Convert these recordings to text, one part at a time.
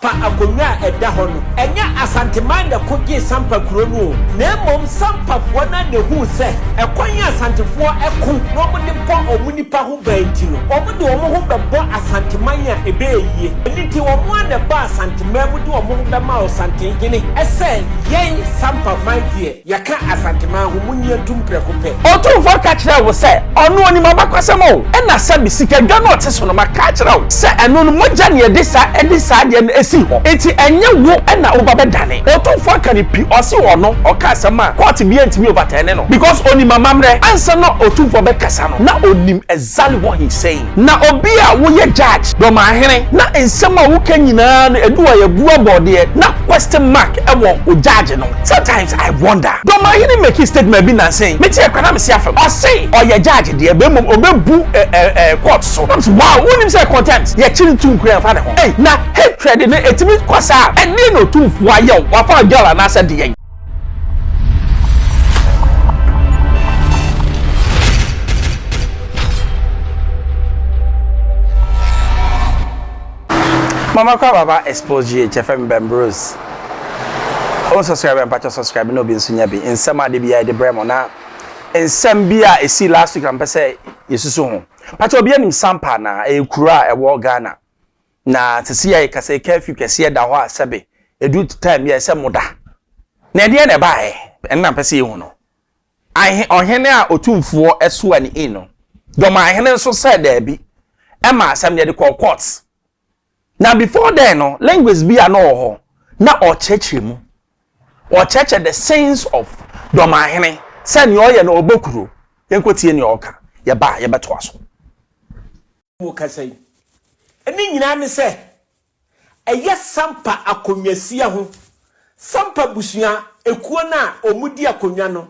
Sampa akonnwa a ɛda hɔ no, ɛnyɛ Asanteman na ɛko gyee Sampa kuro no o, na mmom Sampafoɔ no ara na ɛhuu sɛ ɛkwan a Asantefoɔ ko na wɔde bɔ wɔn nnipa ho ban nti no, wɔde wɔn ho bɛbɔ Asanteman a ɛbɛyɛ yie. Ɛno nti wɔn ara na ɛbaa Asanteman mu de wɔn ho bɛmaa Ɔsantehene sɛ yɛn Sampa man deɛ, Yɛka Asanteman ho, monnye ntom prɛko pɛ. Otumfoɔ ka kyerɛɛ wo sɛ ɔno onim abakwasɛm o, ɛna sɛbe sikadwa no ɔte so no maka akyerɛ wo sɛ ɛno no mogya na yɛde saa ɛde saa adeɛ no asi hɔ nti ɛnyɛ wo ɛna woba bɛdane. Otumfoɔ aka no pi ɔse ɔno ɔka asɛm a court biaa ntumi overturne no because onim amammerɛ ansa na Otumfoɔ bɛkasa no na onim exactly what he is saying. Na obi a woyɛ judge, dɔmahene, na nsɛm a woka nyinaa no edu a yɛbu abɔdeɛ na question mark wɔ wo judge no. Sometimes I wonder. Dɔmahene make statement bi nansa yi, mete akura na mese afam. Ɔse ɔyɛ judge deɛ but mmom ɔbɛbu eh eh eh court so. Na mese wow, wonnim sɛ contempt yɛkye no tum koraa ɛmfa ne ho. Ei, na hatred no ɛtumi kɔ saa? Ɛdeɛn na Otumfoɔ ayɛ wo? Wafa wo girl anaasɛ deɛn? Mama kwa baba expose GH FM Ben Bruce. O subscribe mpacho subscribe na obi nso nya bi. Nsɛm ade bi a de brɛ mo na nsɛm bi a esi last week ampɛ sɛ yɛsusu ho. Mpacho obi anim Sampa na ɛyɛ kuro a ɛwɔ Ghana. Na sisi a yɛkasa yi curfew kɛseɛ da hɔ a sɛbe ɛdu time bi a ɛsɛ mo da. Na ɛdeɛn na ɛbaeɛ? Ɛno na mpɛ sɛ yɛhu no. Ahe, ɔhene a otumfoɔ soa ne in no, dɔmahene nso sɛ daabi, ɛma asɛm no yɛde kɔɔ court. Na before then no, linguist bi a na ɔwɔ hɔ, na ɔkyerɛkyerɛ mu. Ɔkyerɛkyerɛ the sense of dɔmahene sɛ nea ɔyɛ no ɔbɔ kuro. Yɛnkɔtie nea ɔka, yɛba a yɛbɛtoa so. Mu kasa yi. Ne nyinaa ne sɛ, ɛyɛ Sampa akonnwasia ho. Sampa abusua ekuo no a wɔdi akonnwa no,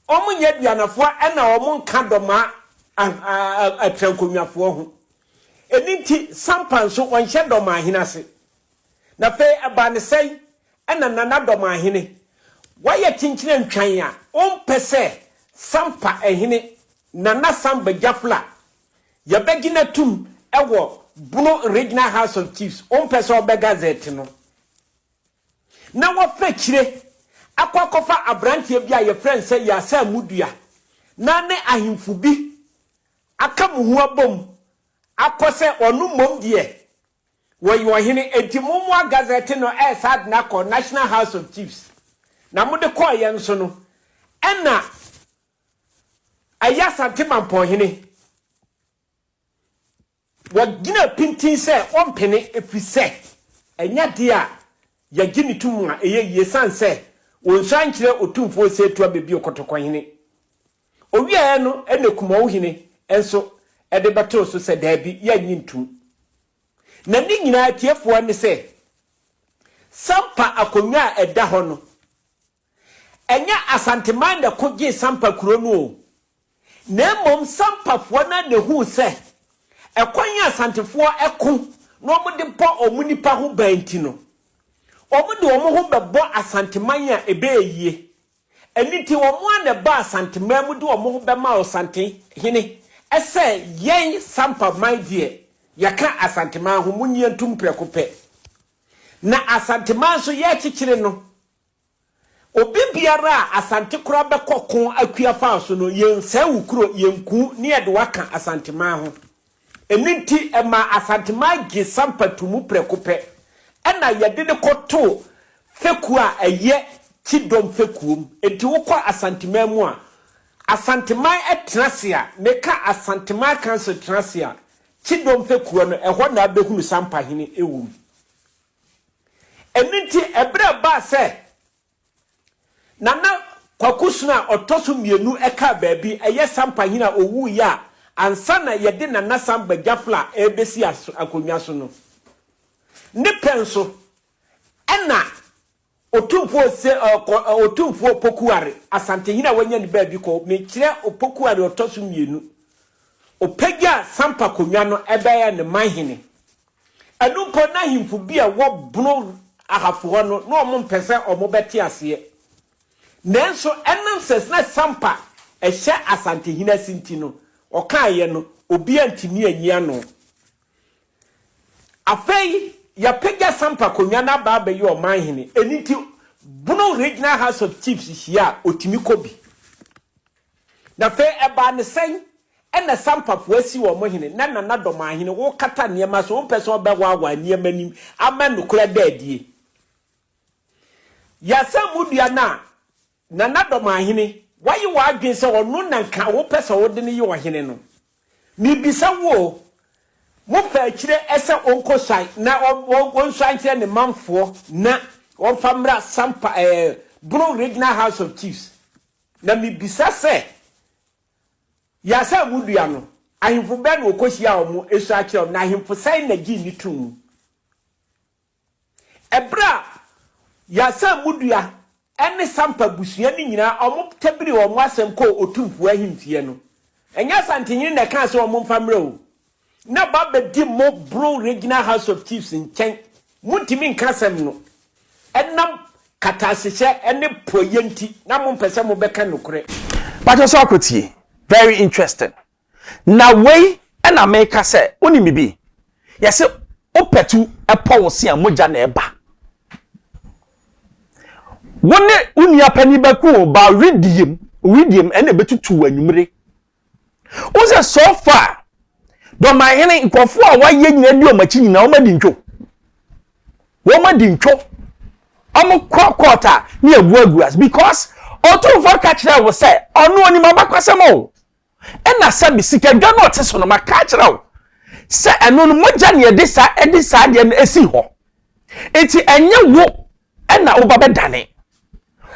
wɔnyɛ aduanafoɔ ɛna wɔnka Dɔmaa atrankonnwafoɔ ho. Ɛno nti, Sampa nso wɔnhyɛ Dɔmaahene ase. Na afei ɛbaa no sɛn ɛna Nana Dɔmaahene, wayɛ kyenkyena ntwan a ɔmpɛ sɛ Sampa hene Nana Samba Gyafla Yɛbɛgye no atum wɔ Bono Regional House of Chiefs, wompɛ sɛ ɔbɛ gazette no, na wɔfa akyire akɔ akɔfa abranteɛ bi a yɛfrɛ no sɛ Yasa Mudua na ne ahemfo bi aka mo ho abom akɔ sɛ ɔno mmom deɛ wɔyɛ ɔhene, enti mommoa gazette no ɛresa de no akɔ National House of Chiefs, na mode kɔeɛ nso no ɛna Ɛyɛ Asante Mampɔnhene. Wɔgyinaa pintinn sɛ wɔmpene ɛfiri sɛ ɛnyɛ adeɛ a yɛgye no tom a ɛyɛ yie ɛsiane sɛ wɔnsua nkyerɛ Otumfoɔ Osei Abebio Kɔtɔkɔhene. Ɔwieɛ no na Kumawuhene nso de bɛtoo so sɛ daabi yɛnnye ntom. Na ne nyinaa atiefoɔ ne sɛ Sampa akonnwa a ɛda hɔ no Ɛnyɛ Asanteman na ɛko gyee Sampa kuro no o, na mmom Sampafoɔ no ara na ɛhuu sɛ ɛkwan a Asantefoɔ ko na wɔde bɔ wɔn nnipa ho ban nti no, wɔde wɔn ho bɛbɔ Asanteman a ɛbɛyɛ yie. Ɛno nti wɔn ara na ɛbaa Asanteman mu de wɔn ho bɛmaa Ɔsantehene sɛ yɛn Sampa man deɛ yɛka Asanteman ho, monnye ntom prɛko pɛ. Na Asanteman nso yɛrekyekyere no, Obi biara a Asante koraa bɛkɔ ko akua faa so no, yɛnsɛe wo kuro, yɛnku wo, ne yɛde wo aka Asanteman ho. Ɛno nti, ɛmaa Asanteman gye Sampa to mu prɛko pɛ, ɛna yɛde no kɔtoo fekuo a ɛyɛ Kyidɔm fekuo mu. Enti wokɔ Asanteman mu a, Asanteman tena ase a, meka Asanteman Council tena ase a, Kyidɔm fekuo no, ɛhɔ na wobɛhunu Sampahene wɔ mu. Ɛno nti, ɛberɛ a ɛbaa sɛ Nana Kwaku Sunu a ɔtɔ so mmienu kaa baabi, ɛyɛ Sampa hene a ɔwuiɛ a ansa na yɛde Nana Samba Gyafla rebɛsi akonnwa so no, ne pɛn so ɛna Otumfoɔ Ose ɔ Otumfoɔ Opokuare, Asantehene a wanya ne baabi kɔ, mekyerɛ Opokuare ɔtɔ so mmienu, ɔpagyaa Sampa konwa no bɛyɛɛ ne manhene. Ɛno mpo na ahemfo bi a ɛwɔ Bono Ahafo hɔ no, na wɔmpɛ sɛ wɔbɛte aseɛ. Nanso ɛnam sɛ na Sampa hyɛ Asantehene ase nti no, ɔkaeɛ no, obiara antumi anyi ano. Afei. yɛapagya Sampa akonnwa no aba abɛyɛ ɔmanhene, ɛno nti Bono Regional House of Chiefs hyia a, ɔtumi kɔ bi. Na afei ɛbaa no sɛn na Sampafoɔ asi wɔn hene na Nana Dɔmahene wokata nneɛma so, wompɛ sɛ ɔbɛwaawaa nneɛma anim ama nokorɛ ada adie? Yɛasɛn mu dua no a, Nana Dɔmahene, woayɛ w'adwene sɛ ɔno na nka wopɛ sɛ wode no yɛ ɔhene no. Mebisa wo o, mofa akyire sɛ ɔnkɔsuan na ɔnsuan nkyerɛ ne manfoɔ na ɔmfa mmra Sampa ɛɛ Bono Regional House of Chiefs? Na mebisa sɛ, Yasa mu dua no, ahemfo bɛn na ɔkɔhyiaa wɔn sua kyerɛɛ wɔn, na ahemfo sɛn na gyee no too mu? Ɛberɛ a Yasa mu dua ne Sampa abusua no nyinaa wɔtabiree wɔn asɛm kɔɔ Otumfoɔ ahemfie no, ɛnyɛ Asantehene na ɛkaa sɛ wɔmfa mmra o, na ba bɛdi mo Brong Regional House of Chiefs nkyɛn, montumi nka asɛm no, ɛnam katasehyɛ ne porɔeɛ nti, na mompɛ sɛ mobɛka nokorɛ. Pakyɛ sɛ ɔkɔ tie. Very interesting. Na wei na meka sɛ wonim bibi? Yɛse wopɛtu pɔ wo se a mogya na ɛba. Wo ne wo nua panin bɛko o, ba wedeɛm, wedeɛm ɛna ɛbɛtutu wo anwummere. Wo sɛ so far Dɔmahene nkurɔfoɔ a wɔayɛ nyinaa di wɔn akyi nyinaa wɔn adi ntwo. Wɔn adi ntwo. Wɔn kɔ court a ne agu agu ase because Otumfoɔ ka kyerɛ wo sɛ ɔno onim abakwasɛm o. Ɛna sɛbi sikadwa no ɔte so no maka akyerɛ wo sɛ ɛno no mogya ne ɛde saa ɛde saa adeɛ no esi hɔ. Nti ɛnyɛ wo ɛna woba bɛdane.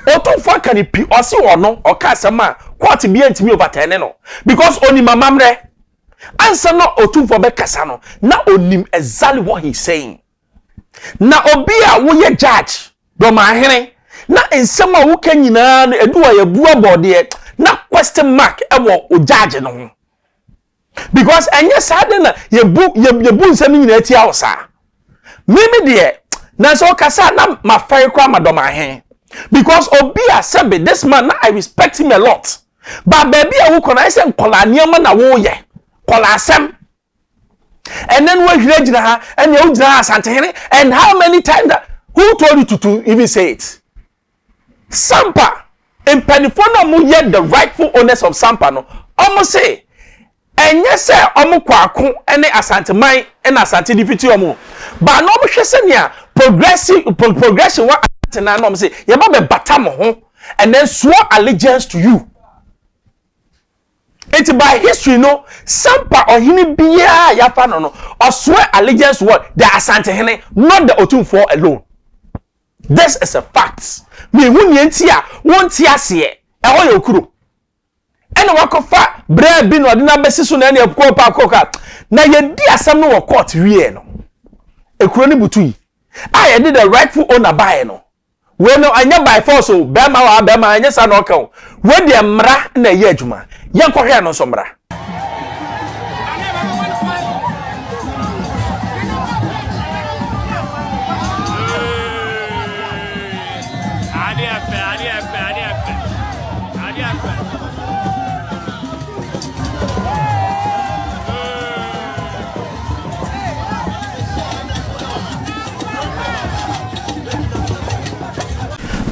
Otumfoɔ aka no pi, ɔse ɔno ɔka asɛm a court biara ntumi overturn no because onim amammerɛ. Ansa na Otumfoɔ bɛkasa no na onim exactly what he is saying. Na obi a woyɛ judge, dɔmahene, na nsɛm a woka nyinaa no edu a yɛbu abɔdeɛ na question mark ɛwɔ o judge no ho. Because ɛnyɛ saa de na yɛbu yɛbu nsɛm no nyinaa tia wo saa. Mimi deɛ na sɛ ɔkasa na mafɛre koraa ma dɔm ahe. Because obi a sɛbe this man na I respect him a lot. But baabi a wokɔ no ayɛ sɛ nkɔlaa nneɛma na woyɛ. Kɔlaa asɛm. Ɛnɛ no wahwiri agyina ha ɛnea wogyina ha Asantehene and how many times that who told you to, to even say it? Sampa mpaninfoɔ no a wɔn yɛ the rightful owners of Sampa no, wɔn se ɛnyɛ sɛ wɔn kɔ ako ne Asanteman na Asante defeat wɔn o, but na wɔn hwɛ sɛnea progressive progression wɔ Asante na na wɔn se yɛba bɛ bata mo ho and then swear allegiance to you. Nti by history no, Sampa ɔhene biara a yɛafa no no, ɔswear allegiance to what? The Asantehene, not the Otumfoɔ alone. This is a fact. Mehu nea nti a wonte aseɛ. Ɛhɔ yɛ okuro. Ɛna wakɔfa brɛ bi na ɔde no abɛsi so na ɛne ɛkɔ pa kɔ ka. Na yɛdi asɛm no wɔ court wieɛ no. Ekuro no butui. A yɛde the rightful owner baeɛ no. Wei no ɛnyɛ by force o. Bɛrima wɔ ha bɛrima ɛnyɛ saa na ɔka o. Wei deɛ mmara na ɛyɛ adwuma. Yɛnkɔhwɛ ɛno nso mmra.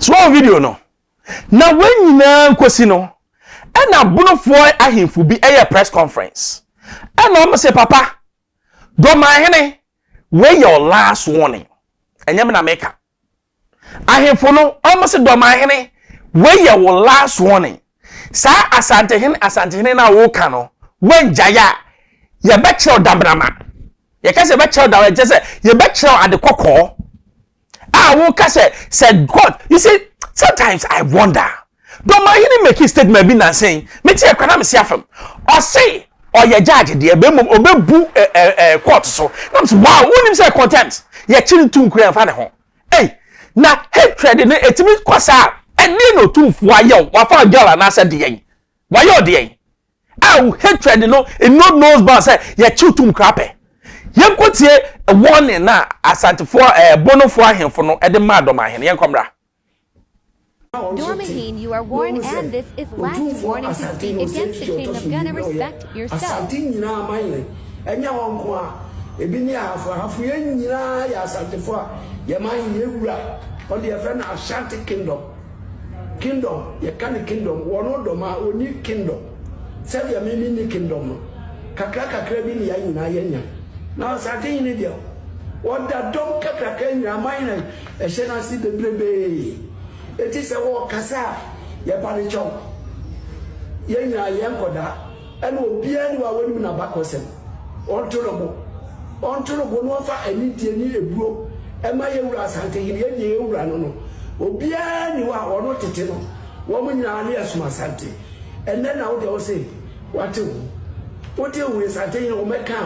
So video no Na wei nyinaa nkosi no, ɛna Bonofoɔ ahemfo bi yɛ press conference. Ɛna wɔn se, papa, Dɔmahene, wei yɛ your last warning. Ɛnyɛ me na meka. Ahemfo no, wɔn se, Dɔmahene, wei yɛ wo last warning. Saa Asantehene Asantehene no a woka no, woangyae a, yɛbɛkyerɛw dabrama. Yɛka sɛ yɛbɛkyerɛw dabrama, kyerɛ sɛ yɛbɛkyerɛw ade kɔkɔɔ. a woka sɛ sɛ God you see sometimes I wonder dɔmahene make statement bi nansen mete ɛkwa na mese afam ɔse ɔyɛ judge deɛ bɛ mmom ɔbɛbu ɛ ɛ ɛ court so na mese wow wonim sɛ contempt yɛkyere ntu nkura mfa ne ho ei na hatred no ɛtumi kɔ saa ɛdeɛ na ɔtumfoɔ ayɛ wo wafa girl anaasɛ deɛn Wayɛ ɔdeɛn? A wo hatred no no knows bound sɛ yɛkyew tum koraa pɛ. Yɛnkɔ tie warning no a Asantefoɔ ɛɛ Bonofoɔ ahemfo no de maa Dɔmahene. Yɛnkɔ mmra. Dormahene, you are warned and this is last Otumfoɔ warning to Asante speak na against Osei the Tutu King ɔtɔ of so Ghana. mmienu na ɔyɛ Respect yourself. Asante nyinaa man hene. Ɛnyɛ hɔ nko ara. Ebi ne Ahafo. Ahafo yɛn nyinaa yɛ Asantefo a yɛn man yɛn wura ɔde yɛfrɛ no Ashanti Kingdom. Kingdom yɛka ne kingdom wɔn dɔm a wɔni kingdom sɛdeɛ me menni kingdom no kakra kakra bi ne yɛn nyinaa yɛnya. Na Asante hene deɛ ɔda dɔm kakraka nyinaa man na ɛhyɛ n'ase bebrebee. Eti sɛ wɔkasa a yɛpa ne kyɛw. Yɛn nyinaa yɛn nkɔdaa. Ɛna obiara nni hɔ a onim n'abakɔsɛm. Ɔnto no bo. Ɔnto no bo na ɔmfa anidie ne ebuo mma yɛn wura Asantehene, yɛn deɛ yɛn wura no no. Obiara nni hɔ a ɔno tete no. Wɔn nyinaa ne yɛsom Asante. Ɛnnɛ na wo deɛ wose wate wo ho. Wote wo ho yi, Asantehene wɔmmɛka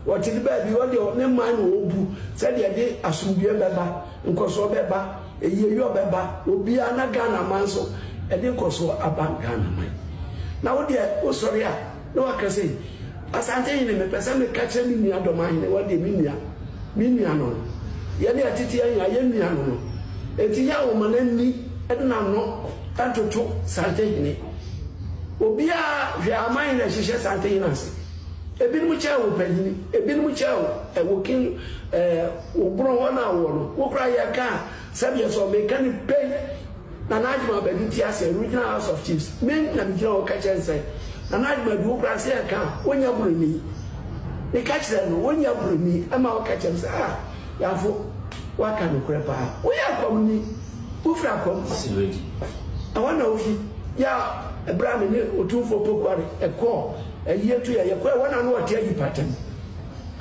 wo. Ɔte ne baabi, ɔno deɛ ne man na ɔbu sɛdeɛ ɛde asomdwoeɛ bɛba, nkɔsoɔ bɛba. Ayiyeyɔ bɛba obiara na Ghana man so ɛde nkɔsoɔ aba Ghana man. Na wo deɛ wo sɔre a na waka sei, Asante hene mepɛ sɛ meka kyerɛ me nua Dɔmahene wɔ deɛ me nua, me nua no no, yɛne ɛtete yɛn nyinaa yɛn nua no no, enti yɛ a wɔma n'ani de n'ano ntoto Sante hene. Obiara hwɛ aman hene ɛhyehyɛ Sante hene ase. Ebinom kyɛn wo panyini, ebinom kyɛn wo ɛwɔ kin ɛɛ wo bono hɔ no a wowɔ no, wo koraa yɛka a sɛdeɛ sɛ meka no pɛi Nana Agyemang Badu te aseɛ, Regional House of Chiefs, me na megyina hɔ ka kyerɛ no sɛ Nana Agyemang Badu wo koraa sɛ yɛka a wonyɛ broni. Meka kyerɛ no wonyɛ broni ɛma ɔka kyerɛ me sɛ ah Yafo woaka nokorɛ paa, woyɛ akɔmni, wofiri akɔm, ɛhɔ na wofi, yɛ a ɛberɛ a me ne Otumfoɔ Pokuare ɛkɔɔ ayie to yɛ yɛkɔɛ hɔ na na ɔte ayi patam.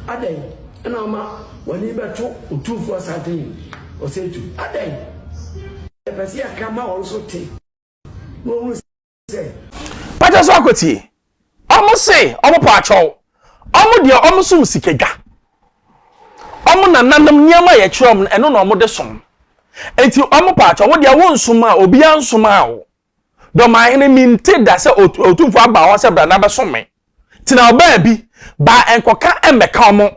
Adɛn na ɔma w'ani bɛto Otumfoɔ Asantehene Osei-Tutu? Adɛn? Yɛpɛ sɛ yɛka ma wɔn nso te na wɔhunu sɛ. Pakyɛ so akɔtie. Ɔmo se ɔmo pɔ akyɛw. Ɔmo deɛ ɔmo som sikadwa. Ɔmo nananom nneɛma a yɛkyerɛ ɔmo no ɛno na ɔmo de som. Enti ɔmo pɔ akyɛw. Wo deɛ wo nsom a obiara nsomaa wo. Dɔmahene mente da sɛ Otumfoɔ aba hɔ sɛ bra na bɛsom me. Tena wo baabi, ba nkɔka mmɛka ɔmo.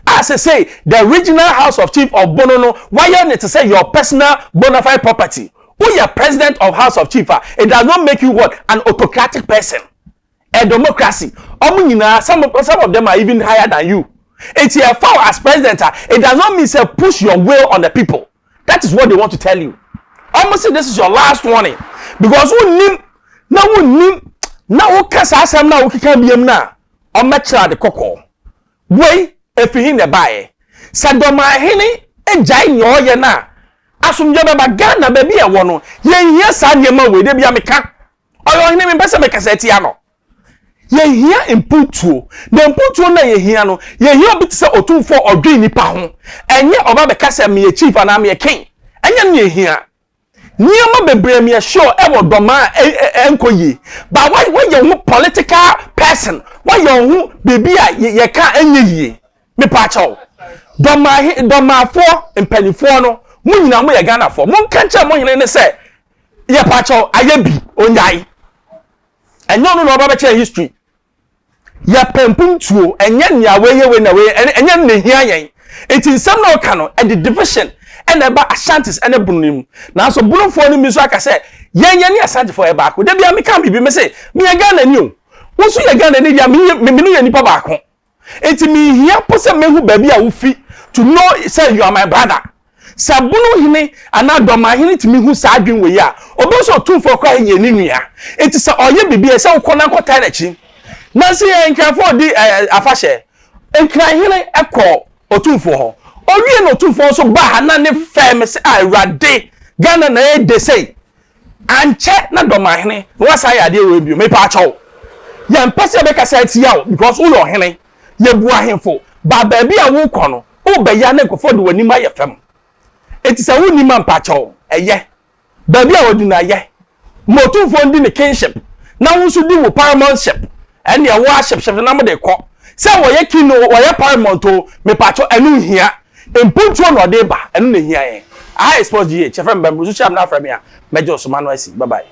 A sesei the regional house of chief of Bono no wayɛ no te sɛ your personal bonafide property. Woyɛ president of house of chief a, it does not make you what? An autocratic person. A democracy. Ɔmo nyinaa, some, some of them are even higher than you. Enti ɛfa wo as president a, it does not mean sɛ push your will on the people. That is what they want to tell you. Ɔmo se this is your last warning because wonnim na wonnim na woka saa asɛm na wokeka biam no a ɔmmɛkyerɛ ade kɔkɔɔ. Wei efi he na ɛbaeɛ? Sɛ Dɔmahene gyae nea ɔyɛ no a asomdwoeɛ bɛba. Ghana baabi a ɛwɔ no yɛnhia saa nneɛma wei. Da bia meka ɔyɛ ɔhene mempɛ sɛ mekasa atia no. Yɛhia mpuntuo. Na mpuntuo no a yɛhia no, yɛhia obi te sɛ otumfoɔ a ɔdwen nnipa ho. Ɛnyɛ ɔba bɛka sɛ meyɛ chief anaa meyɛ king. Ɛnyɛ no na yɛhia. Nneɛma bebree meyɛ sure ɛwɔ dɔmaa a ɛnkɔ yie. But woayɛ wo ho political person. Woayɛ wo ho biribi a yɛka a ɛnyɛ yie. Mepaakyɛw, dɔmaa dɔmaafoɔ mpanimfoɔ no, mo nyinaa moyɛ Ghanafoɔ. Monka nkyerɛ mo hene no sɛ yɛpaakyɛw ayɛ bi, ɔnyae. Ɛnyɛ ɔno na ɔba bɛkyerɛ history. Yɛpɛ mpuntuo, ɛnyɛ nea wei yɛ wei na wei ɛnyɛ no na ehia yɛn. Nti nsɛm na ɔka no, ɛde division ɛna ɛba Ashantis ɛne Bono no mu. Nanso Bonofoɔ no bi nso aka sɛ yɛn yɛne Ashantifoɔ yɛ baako. Da biara meka biribi, mese meyɛ Ghanani o. Wo nso yɛ Ghanani deɛ a, me ne yɛ nipa baako. Enti menhia mpo sɛ mehu baabi a wofi to know sɛ you are my brother. Sɛ Bono hene anaa Dɔmaa hene tumi hu saa adwene wei a, ɔbɛhu sɛ Otumfoɔ koraa yɛ ne nua. Enti sɛ ɔyɛ biribi a, ɛsɛ sɛ wokɔ na kɔtaa n'akyi. Nanso yɛn Nkranfoɔ redi afahyɛ. Nkran hene kɔɔ Otumfoɔ hɔ. Ɔwie na Otumfoɔ nso baa ha na ne fɛɛ me sɛ, ah Awurade, Ghana na ɛyɛ de sei. Ankyɛ na Dɔmahene na wasan ayɛ adeɛ wei bio. Mepaakyɛw, yɛmpɛ sɛ yɛbɛkasa atia wo because woyɛ ɔhene. Yɛbu ahemfo, but baabi a worekɔ no, worebɛyɛ a na nkurɔfoɔ de w'anim ayɛ fam. Enti sɛ wonnim a mpaakyɛw, ɛyɛ. Baabi a wadu no ayɛ. Ma Otumfoɔ ndi ne kingship na wo nso di wo paramountship. Ɛnneɛ wo ara ship ship na mode kɔ. Sɛ wɔyɛ king o, wɔyɛ paramount o, mepaakyɛw, ɛno nhia. Mpuntuo na ɔde ba, ɛno na ehia yɛn. Aha yɛ Sports GH, yɛfrɛ me Bɛmbo, so hyia me na afrɛ me a, mɛgye wo so, m'ano asi. Bye bye.